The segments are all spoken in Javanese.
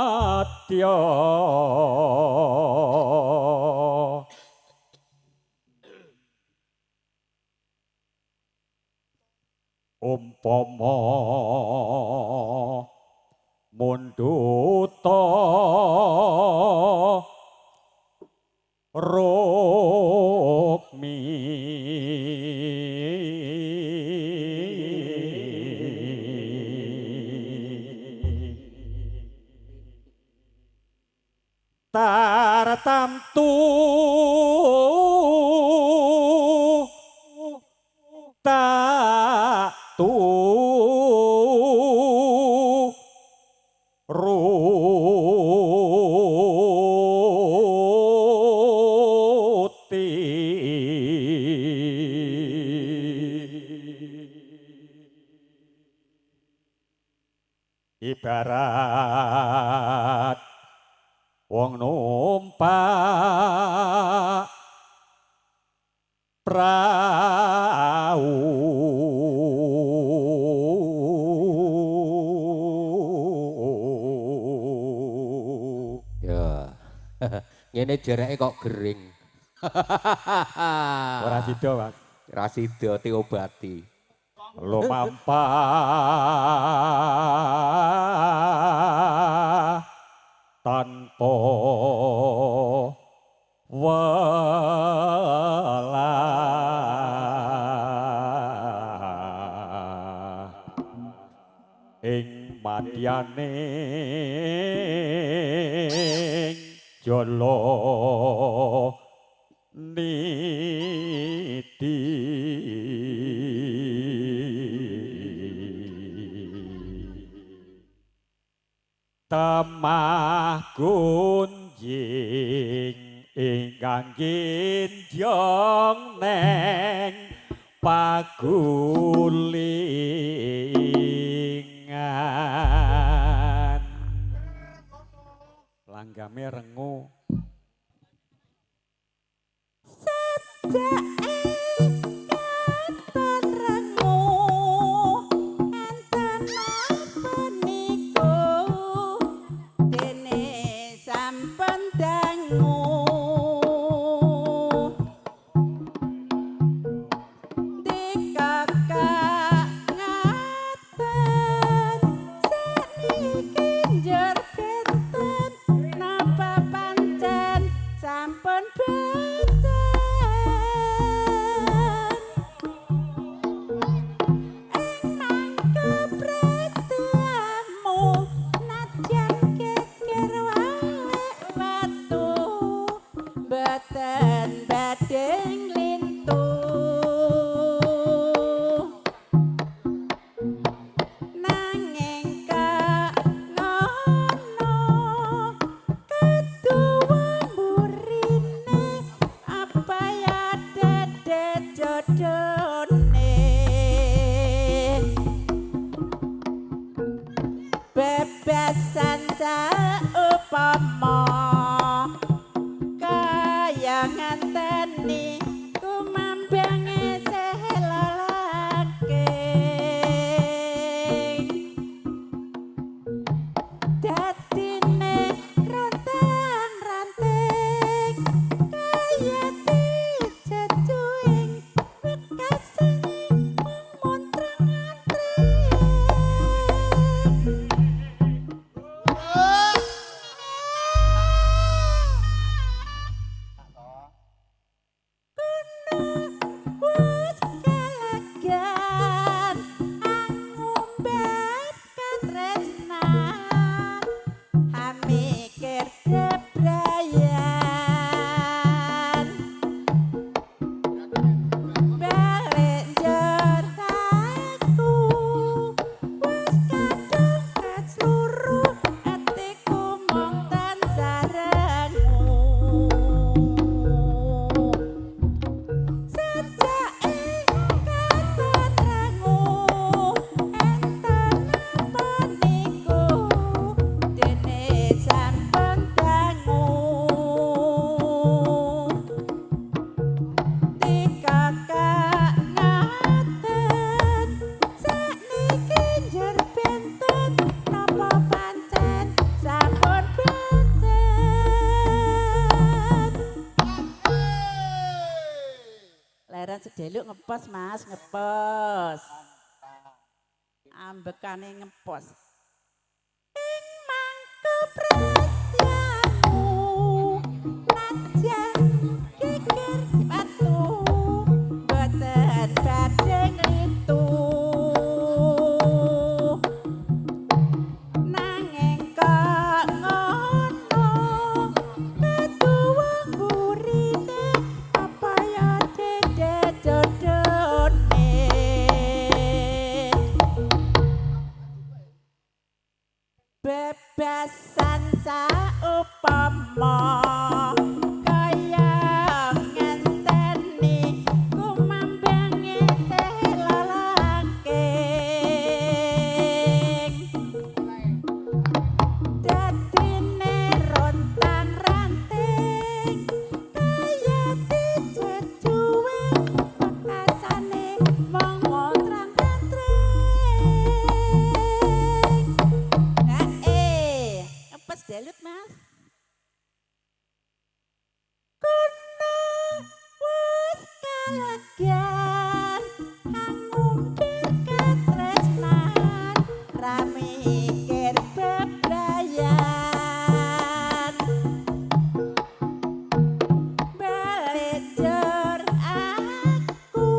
Nadya umpama mundhuta Rukmi tartamtu tak tu ruti ibarat wong numpak prau ya. Ngene jereke kok gering. Ora sida, Mas. Ora sida diobati. Lumampah tanpa welah ing madyaning jala niti temah gunjing ingkang ginjong neng pagulingan. Langgame rengu sejake katon rengu enten napa niku dene sampun dangu dikakak ngaten saniki njur benten napa pancen sampun besen ing mangke prastamu nadyan geger walik watu boten badhe nglintu nanging kanono keduwa mburine apa ya dede jodone bebasan saupama kaya nganteni kumambange sehelolake dadine rontang-ranting kaya dijejuing wekasane mung montrang-antring. Deluk ngepos Mas, ngepos. Ambekane ngepos. Ing mangko prestyamu najan geger batu boten badhe nglitu. Nanging kok ngono ketuwa mburine apa ya dede jodone. Bebasan saupama kaya ngenteni kumambange selalangking. Dadine rontang ranting kaya dijejuwe pekasane mung ngotrang rantring. Ngepes delut Mas. Kono wis kalegan angumber katresnan ra mikir bebrayan. Balejer aku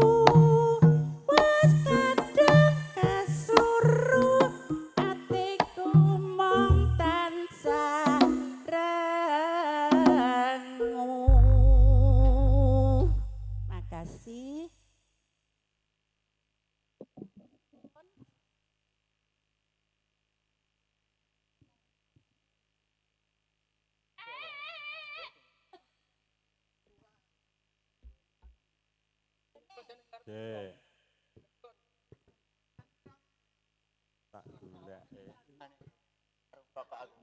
wis kadung kesuruh atiku mung tansah rengu. Makasih. Nggih. Tak goleke.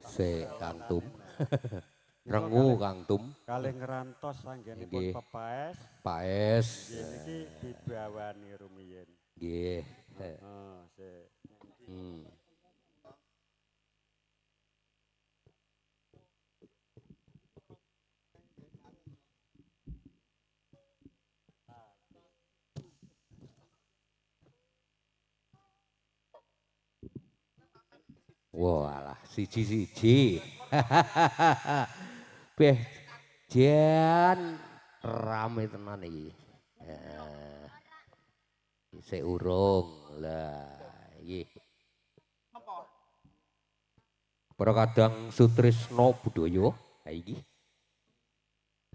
Se Kang Tum. Rengu Kang Tum. Kalih ngrantos anggenipun Nggih. pepaes. Paes. Nggih niki dibawani rumiyin. Nggih. Heeh, sik. Walah, siji-siji. Beh, jan rame tenan iki. Isih urung. Lah, iki. Para kadang sutrisno budaya iki.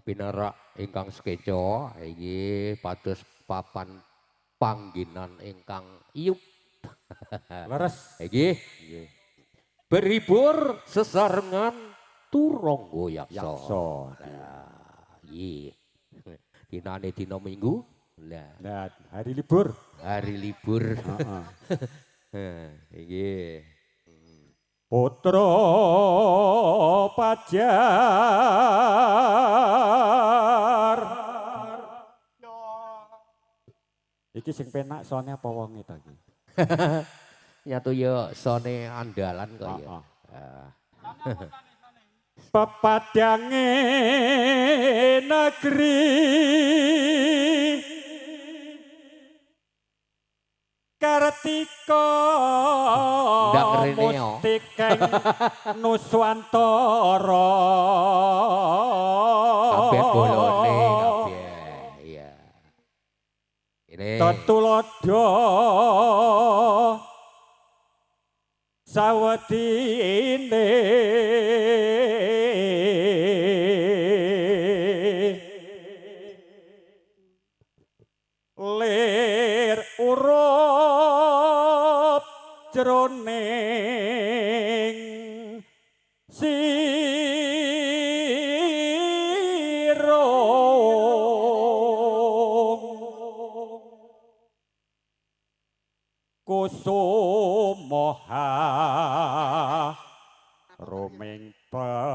Pinarak ingkang sekeca iki pados papan panggenan ingkang iyup. Leres. Iki. Nggih. Berhibur sesarengan Turangga Yaksa. Yaksa. Lah, iki. Dinane dina Minggu. Lah, Nah, hari libur. hari libur. Heeh. Iki. Putra Pajar. Iki sing penak sone apa wonge ta iki? Nyatu ya sone andalan kok ya. Heeh. Ah. Pepadange negeri Kartika Ndak rene yo. mustikeng Nuswantara. Kabeh bolone kabeh. Iya. Ini Tetulodo sawetine lir urup jroning sira kusumoha ruming pertiwi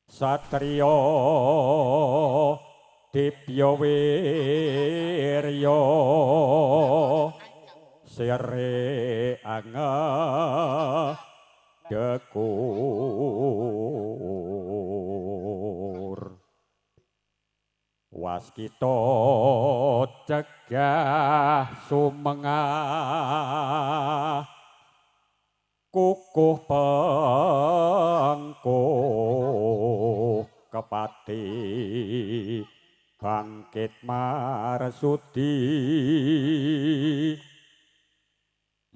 satriya dibya wirya sing Sere angedekur waskita cegah sumengah kukuh pengkuh kepati bangkit marsudi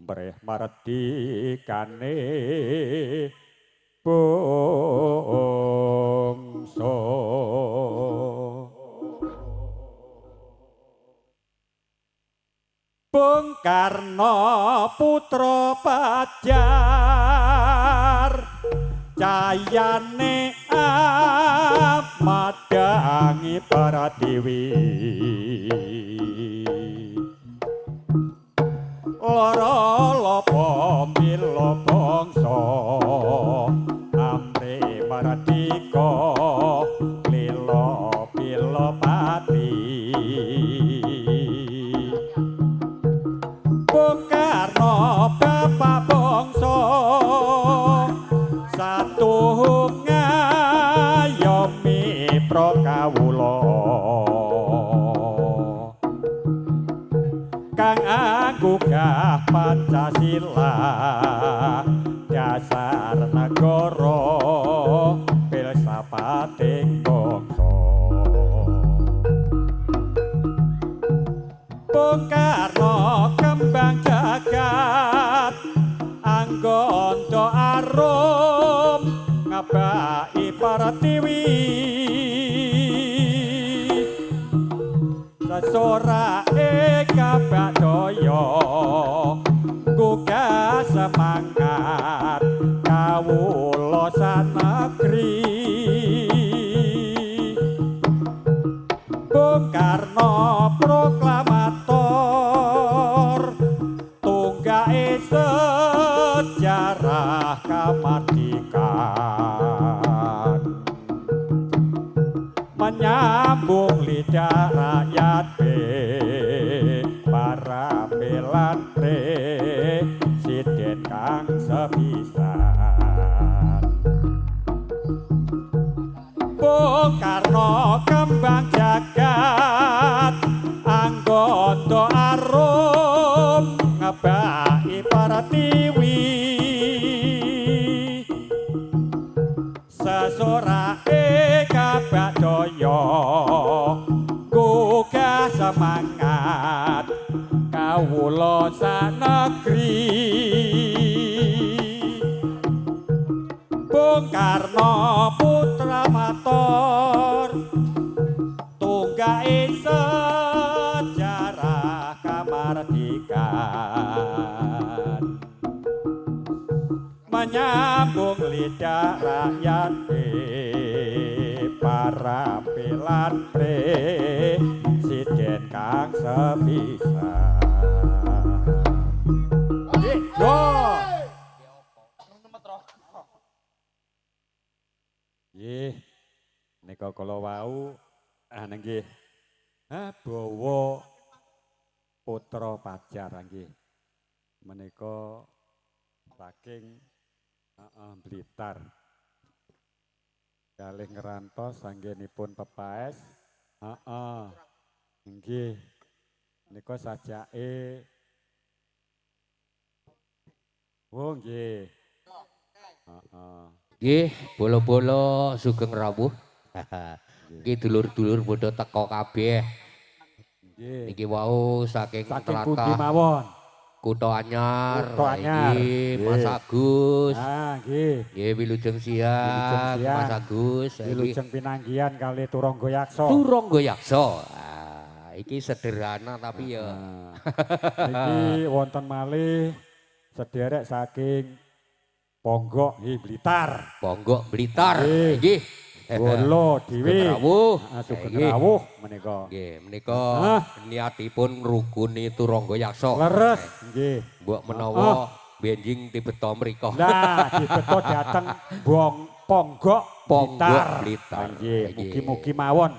mreh mardikane bangsa. Bung Karno putra Pajar cayane amadangi Pratiwi lara lopo mila bangsa amre mardika lila pila pati. Bung Karno bapak bangsa satu ngayomi pra kawula kang anggugah Pancasila dasar negara filsafating bangsa. Bung Karno kembang jagat anggondo arum ngebaki Pratiwi sesorake kabadaya gugah semangat kawula sanegri. Bung Karno proklamator tunggake sejarah kamardikan menyambung lidah rakyat para belan presiden kang sepisan. Bung Karno kembang jagat anggondo arum ngebaki Pratiwi sesorake kabadaya gugah semangat kawula sanegri. Bung Karno putra mator tunggake sejarah kamardikan menyambung lidah rakyat para belan presiden kang sepisan. Nggih, nika kala wau nggih bawa putra Pajar nggih menika saking Blitar kalih ngrantos anggenipun pepaes nggih nika sajake oh nggih nggih bolo-bolo sugeng rawuh. Nggih dulur-dulur padha teka kabeh. Nggih. Niki wau saking pundi mawon? Kutha Anyar. Nggih, Mas Agus. Ah, nggih. Nggih wilujeng siang Mas Agus. Wilujeng pinanggihan kali Turangga Yaksa. Turangga Yaksa. Ah, iki sederhana tapi ya. Niki wonten malih sederek saking Ponggok nggih Blitar. Ponggok Blitar. Nggih. Bolo dhewe. Rawuh. Sugeng rawuh menika. Nggih, menika niatipun ngruguni Turangga Yaksa. Leres nggih. Mbok menawa benjing dibeto mriko. Lah, dibeto dhateng Ponggok Blitar. Blitar. Nggih, mugi-mugi mawon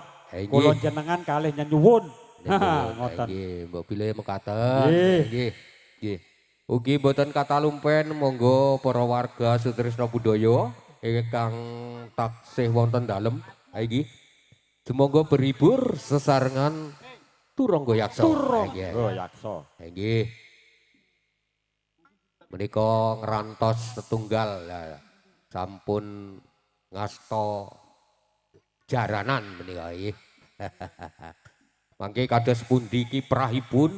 kula jenengan kalih nyenyuwun. Ngoten. Nggih, mbok bilih mekaten. Nggih. Nggih. Ugi boten katalumpen monggo para warga Sutrisno Budaya ingkang taksih wonten dalem iki. Sumangga berhibur sesarengan Turangga Yaksa. Turangga Yaksa. Nggih. Menika ngrantos setunggal sampun ngasta jaranan menika nggih. Mangke kados pundi kiprahipun